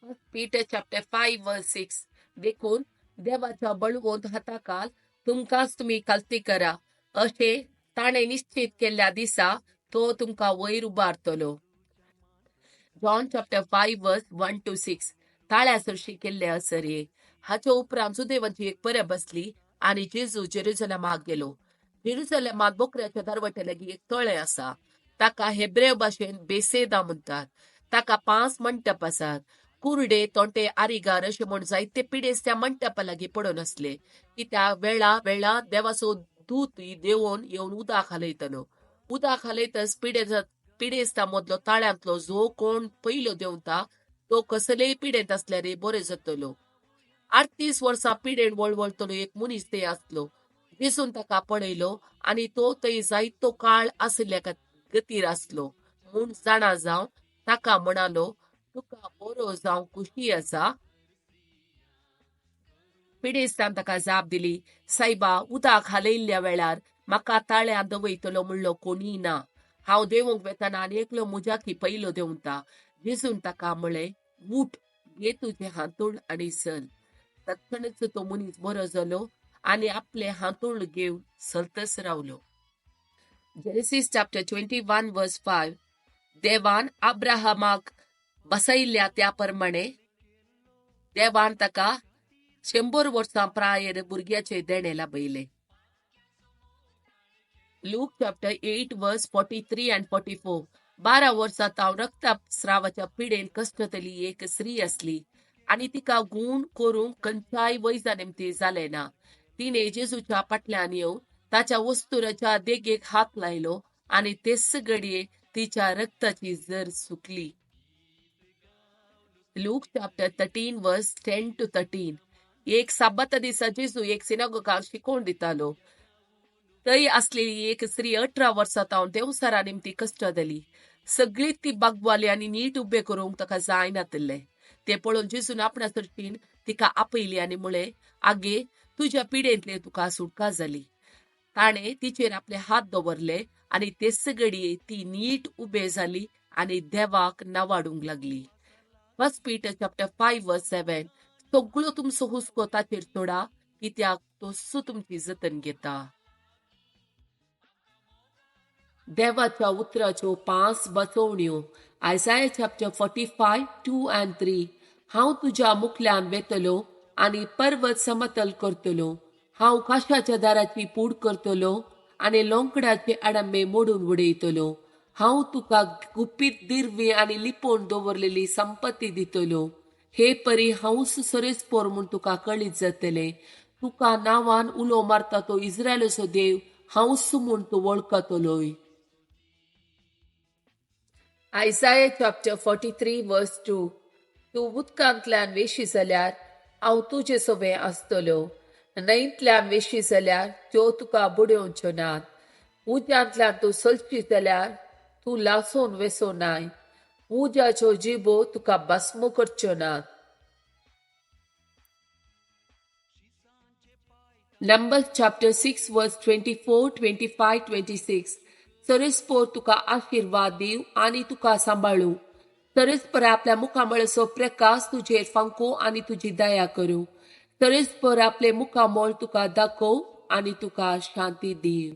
Peter chapter 5 verse 6. देखून देवाच्या बळवंत हाताखाल तुमकांच तुमी खालती करा, अशें ताणें निश्चित केल्ल्या दिसा तो तुमकां वयर उबारतलो. John chapter 5 verse 1 to 6. ताळ्या सरशी केल्ले असरये. हाच्या उपरांत जुदेवांची एक परब आसली आनी जेजू जेरुजलेमाक गेलो. जेरुजलेमांत बोकऱ्याच्या दरवट्या लागीं एक तळें आसा, ताका हेब्रेव भाशेन बेसेदा म्हणटात. ताका 5 मंटप आसात. कुर्डे, तोंटे, आरिगार अशें म्हूण जायते पिडेस्त त्या मंटपा लागीं पडून आसले. कित्याक वेळा वेळा देवाचो दूत देंवोन येवन उदक हालयतलो. उदक हालयतच पिडेस्ता मदलो ताळ्यांतलो जो कोण पयलो देंवता तो कसलेय पिडेंत आसल्यार बरें जातलो. 38 वर्सां पिडेन वळवळतलो एक मनीस थंय आसलो. जेजून ताका पळयलो आनी तो थंय जायतो काळ आशिल्ल्या गतीर आसलो म्हूण जाणा जावन ताका म्हणालो, तुका बरो जावंक खुशी आसा? पिडेस्तान ताका जाप दिली, सायबा, उदक हालयल्ल्या वेळार म्हाका ताळ्यां दवयतलो म्हणलो कोणीय ना. हांव देंवूंक वेतना आनी एकलो म्हज्याकी पयलो देंवता. जेजून ताका म्हळें, उठ, घे तुजें हांतूण आनी चल. तत्क्षणच तो मनीस बरो जालो आनी आपलें हांतूण घेवन चलतच रावलो. Genesis chapter 21 verse 5. देवान अब्राहमाक बसयल्ल्या त्या प्रमाणे देवान ताका 100 वर्सां प्रायेर भुरग्याचे देणें लाभयलें. Luke chapter 8 verse 43 and 44. 12 वर्सां तावन रक्तस्रावाच्या पिडेन कश्टतली एक स्त्री आसली आनी तिका गूण करूंक खंयच्याय वैजा निमती जालें ना. तिणें जेजूच्या फाटल्यान येवन ताच्या वस्तुराच्या देगेक हात लायलो आनी तेच घडये तिच्या रक्ताची जर सुकली. Luke chapter 13 verse 10 to 13. एक साबाता दिसा जेजू एक सिनागोगाक शिकोवन दितालो. थंय आसलेली एक स्त्री 18 वर्सां तावन देंवचारा निमती कश्ट जाली. सगळी ती बागवाली आनी नीट उबे करूंक ताका जायनातिल्लें. ते पळोवन जेजून आपणा सरशीन तिका आपयली आनी म्हळें, आगे, तुज्या पिडेंतले तुका सुटका जाली. ताणें तिचेर आपले हात दवरले आनी तेच घडये ती नीट उबे जाली आनी देवाक नावाडूंक लागली. 1 Peter chapter 5 verse 7. सगळो तुमचो हुस्को ताचेर सोडा, कित्याक तोच तुमची जतन घेता. देवाच्या उतराच्यो 5 बचोवण्यो. Isaiah chapter 45 2 and 3. हांव तुज्या मुखल्यान वेतलो आनी पर्वत समतल करतलो. हांव काशाच्या दाराची पूड करतलो आनी लोंकडाचे आडंबे मोडून उडयतलो. हांव तुका गुपीत दिरवी आनी लिपोवन दवरलेली संपत्ती दितलो. हे परी हांवच सरेस्पोर म्हूण तुका कळीत जातलें. तुका नांवान उलो मारता तो इस्रायलाचो देव हांवच म्हूण तूं वळखतलोय. Isaiah chapter 43 verse 2. तूं उदकांतल्यान वेशी जाल्यार हांव तुजे सवें आसतलो. न्हंयतल्यान वेशी जाल्यार त्यो तुका बुडोवच्यो नात. उज्यांतल्यान तूं चलशी जाल्यार तूं लासून वेसो नाय. उज्याच्यो जिबो तुका भस्म करच्यो नात. Numbers chapter 6 verse 24, 25, 26. सरेस्पोर तुका आशिर्वाद दिव आनी तुका सांबाळू. सरेस्पर आपल्या मुखामळाचो प्रकाश तुजेर फांको आनी तुजी दया करूं. सरेस्पर आपले मुखामळ तुका दाखोव आनी तुका शांती दिव.